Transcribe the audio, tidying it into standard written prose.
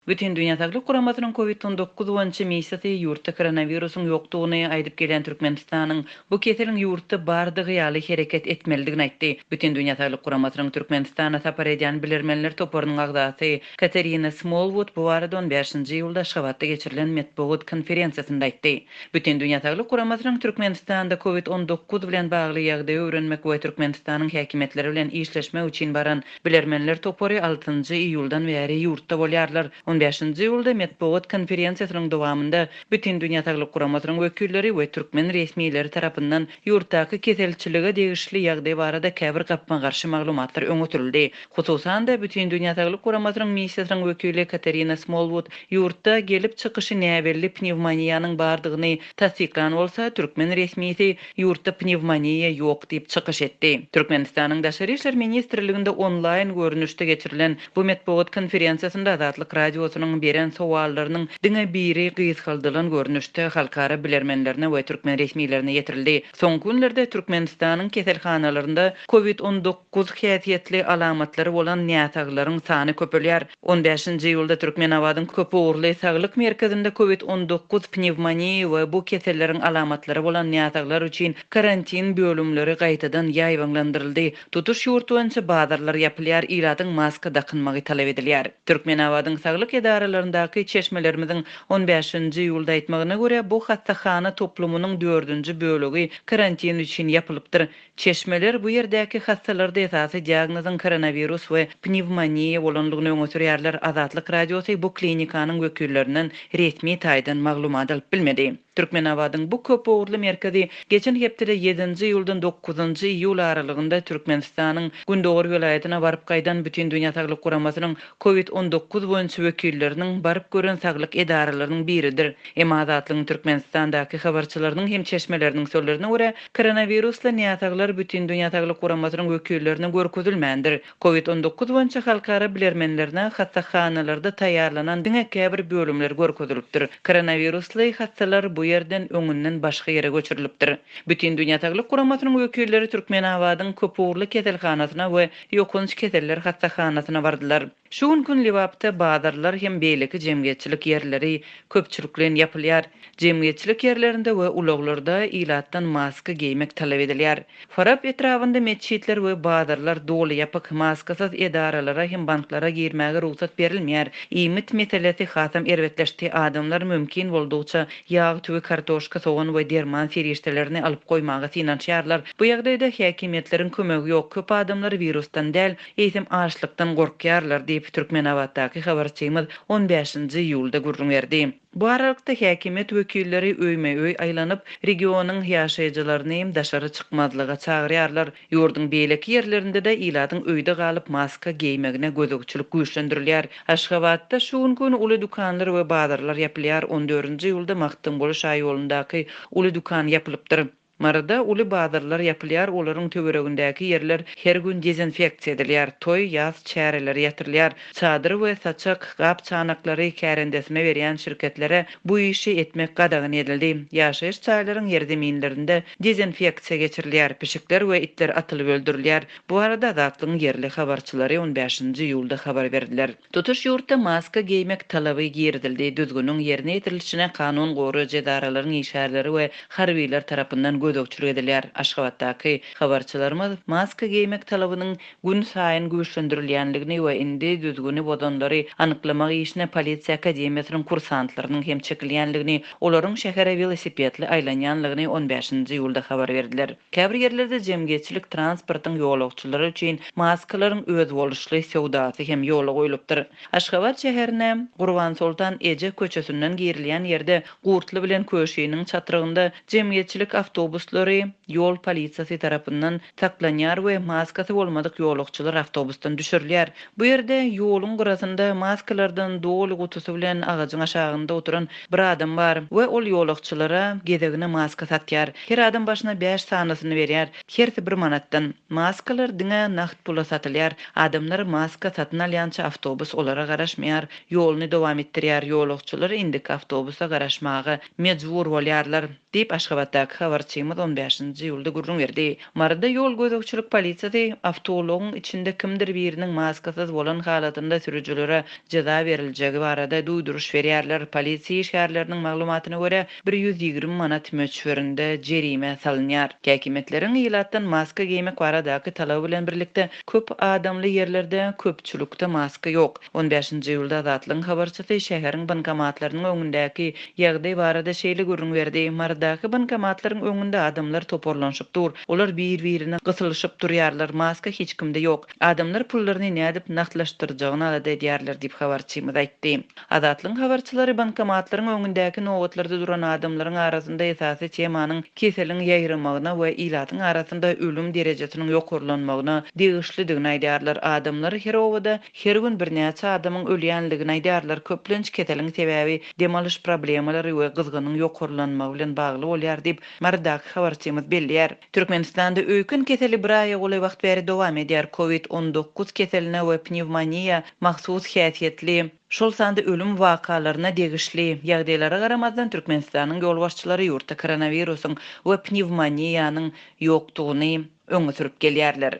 Bütindünýä Saglyk Guramasynyň Covid 19 boýunça missiýasy ýurtda koronawirusyň ýokdugyny aýdyp gelýän Türkmenistanyň bu keseliň ýurtda bardygy ýaly hereket etmelidigini aýtdy. Bütindünýä Saglyk Guramasynyň Türkmenistana sapar edýän bilermenler toparynyň agzasy Katerina Smolwud bu barada on bäşinji iýulda Aşgabatda geçirilen metbugat konferensiýasynda aýtdy. Bütindünýä Saglyk Guramasynyň Türkmenistanda Covid 19 bilen bagly ýagdaýy öwrenmek we Türkmenistanyň häkimiýetleri bilen işleşmek üçin baran bilermenler topary altynjy iýuldan bäri ýurtda bolýarlar. On bäşinji iýulda metbugat konferensiýasynyň dowamynda Bütindünýä Saglyk Guramasynyň wekilleri we türkmen resmileri tarapyndan ýurtdaky keselçilige degişli ýagdaý barada käbir gapma-garşy maglumatlar öňe sürüldi. Hususan-da, Bütindünýä Saglyk Guramasynyň missiýasynyň wekili Katerina Smolwud ýurtda gelip çykyşy näbelli pnewmoniýanyň bardygyny tassyklan bolsa, türkmen resmisi ýurtda pnewmoniýa ýok diýip çykyş etdi. Türkmenistanyň Daşary işler ministrliginde onlaýn görnüşde geçirilen bu metbugat konferensiýasynda Azatlyk Radiosynyň beren sowallarynyň diňe biri gysgaldylan görnüşde halkara bilermenlerine we türkmen resmilerine ýetirildi. Soňky günlerde Türkmenistanyň keselhanalarynda Covid 19 häsiýetli alamatlary bolan näsaglaryň sany köpelýär. On bäşinji iýulda Türkmenabadyň köpugurly saglyk merkezinde Covid 19, pnewmoniýa we bu keselleriň alamatlary bolan näsaglar üçin karantin bölümleri gaýtadan ýaýbaňlandyryldy. Tutuş ýurt boýunça bazarlar ýapylýar, ilatyň maska dakynmagy talap edilýär. Türkmenabadyň saglyk edaralaryndaky çeşmelerimiziň On bäşinji iýulda aýtmagyna görä, bu hassahana toplumynyň dördünji bölegi karantin üçin ýapylypdyr. Çeşmeler bu ýerdäki hassalarda esasy diagnozyň koronawirus we pnewmoniýa bolandygyny öňe sürýärler. Azatlyk Radiosy bu klinikanyň wekillerinden resmi taýdan maglumat alyp bilmedi. Türkmenabadyň bu köp ugurly merkezi geçen hepdede ýedinji iýuldan dokuzynjy iýul aralygynda Türkmenistanyň gündogar welaýatyna baryp gaýdan Bütindünýä Saglyk Guramasynyň Covid 19 boýunça wekilleriniň baryp gören saglyk edaralarynyň biridir. Emma Azatlygyň Türkmenistandaky habarçylarynyň hem çeşmeleriniň sözlerine görä, koronawirusly näsaglar Bütindünýä Saglyk Guramasynyň wekillerine görkezilmändir. Covid 19 boýunça halkara bilermenlerine hassahanalarda taýýarlanan diňe käbir bölümler görkezilipdir. Koronawirusly hassalar bu ýerden öňünden başga ýere göçürilipdir. Bütindünýä Saglyk Guramasynyň wekilleri Türkmenabadyň köpugurly keselhanasyna we Ýokanç keseller hassahanasyna bardylar. Şu günki gün Lebapda bazarlar hem beýleki jemgyýetçilik ýerleri köpçülikleýin ýapylýar. Jemgyýetçilik ýerlerinde we ulaglarda ilatdan maska geýmek talap edilýär. Farap etrabynda metjitler we bazarlar doly ýapyk, maskasyz edaralara hem banklara girmäge rugsat berilmeýär. Iýmit meselesi hasam erbetleşdi, adamlar mümkin boldugyça ýag, tüwi, kartoşka, sogan we derman serişdelerini alyp goýmaga synanyşýarlar. Bu ýagdaýda häkimiýetleriň kömegi ýok, köp adamlar wirusdan däl, eýsem açlykdan gorkýarlar diýip, Türkmenabatdaky habarçymyz on bäşinji iýulda gürrüň berdi. Bu aralykda, häkimiýet wekilleri öýme-öý aýlanyp, regionyň ýaşaýjylaryny daşary çykmazlyga çagyrýarlar. Ýurduň beýleki ýerlerinde-de ilatyň öýde galyp maska geýmegine gözegçilik güýçlendirilýär. Aşgabatda şu günki gün uly dükanlar we bazarlar ýapylýar, on dördünji iýulda Magtymguly şaýolundaky uly dükan ýapylypdyr. Maryda uly bazarlar ýapylýar, olaryň töweregindäki ýerler her gün dezinfeksiýa edilýär, toý, ýas çäreleri ýatyrylýar. Çadyr we saçak, gap-çanaklary kärendesine berýän şirketlere bu işi etmek gadagan edildi. Ýaşaýyş jaýlaryň ýerzeminlerinde dezinfeksiýa geçirilýär, pişikler we itler atylyp öldürilýär. Bu barada Azatlygyň ýerli habarçylary on bäşinji iýulda habar berdiler. Tutuş ýurtda maska geýmek talaby girizildi. Düzgüniň ýerine ýetirilişine kanun goraýjy edaralaryň işgärleri we harbylar tarapyndan gözegçilik edilýär. Aşgabatdaky habarçylarymyz maska geýmek talabynyň günsaýyn güýçlendirilýändigini we indi düzgüni bozanlary anyklamak işine Polisiýa akademiýasynyň kursantlarynyň hem çekilýändigini, olaryň şähere welosipedli aýlanýanlygyny on bäşinji iýulda habar berdiler. Käbir ýerlerde jemgyýetçilik transportyň ýolagçylary üçin maskalaryň özboluşly söwdasy hem ýola goýlupdyr. Aşgabat şäherine Gurbansoltan eje köçesinden girilýän ýerde Gurtly bilen Köşiniň çatrygynda jemgyýetçilik awtobuslary ýol polisiýasy tarapyndan saklanýar we maskasy bolmadyk ýolagçylar awtobusdan düşürilýär. Bu ýerde ýoluň gyrasynda maskalardan doly gutusy bilen agajyň aşagynda oturan bir adam bar we ol ýolagçylara gezegine maska satýar. Her adam başyna bäş sanysyny berýär. Hersi bir manatdan. Maskalar diňe nagt pula satylýar. Adamlar maska satyn alýança awtobus olara garaşmaýar. Ýoluny dowam etdirýär. Ýolagçylar indiki awtobusa garaşmaga mejbur bolýarlar, diýip, Aşgabatdaky habarçymyz. habarçymyz on bäşinji iýulda gürrüň berdi. Maryda ýol gözegçilik polisiýasy awtoulagyň içinde kimdir biriniň maskasyz bolan halatynda sürüjilere jeza beriljegi barada duýduryş berýärler. Polisiýa işgärleriniň maglumatyna görä, 120 manat möçberinde jerime salynýar. Häkimiýetleriň ilatdan maska geýmek baradaky talaby bilen birlikde, köp adamly ýerlerde köpçülikde maska ýok. On bäşinji iýulda Azatlygyň habarçysy şäheriň bankomatlarynyň öňündäki ýagdaý barada şeýle gürrüň berdi, Marydaky bankomatlaryň öňünde adamlar toparlanyşyp dur. Olar bir-birine gysylyşyp durýarlar, maska hiç kimde ýok. Adamlar pullaryny nädip nagtlaşdyrjagyny alada edýärler diýip, habarçymyz aýtdy. Azatlygyň habarçylary bankomatlaryň öňündäki nobatlarda duran adamlaryň arasynda esasy temanyň keseliň ýaýramagyna we ilatyň arasynda ölüm derejesiniň ýokarlanmagyna degişlidigini aýdýarlar. Adamlar her obada her gün birnäçe adamyň ölýänligini aýdýarlar. Köplenç keseliň sebäbi dem alyş problemalary we gyzgynyň ýokarlanmagy bilen bagly bolýar diýip, Marydaky habarçymyz belleýär. Türkmenistanda öýken keseli bir aýa golaý wagt bäri dowam edýär. Covid 19 keseline we pnewmoniýa mahsus häsiýetli, şol sanda ölüm wakalaryna degişli ýagdaýlara garamazdan, Türkmenistanyň ýolbaşçylary ýurtda koronawirusyň we pnewmoniýanyň ýokdugyny öňe sürüp gelýärler.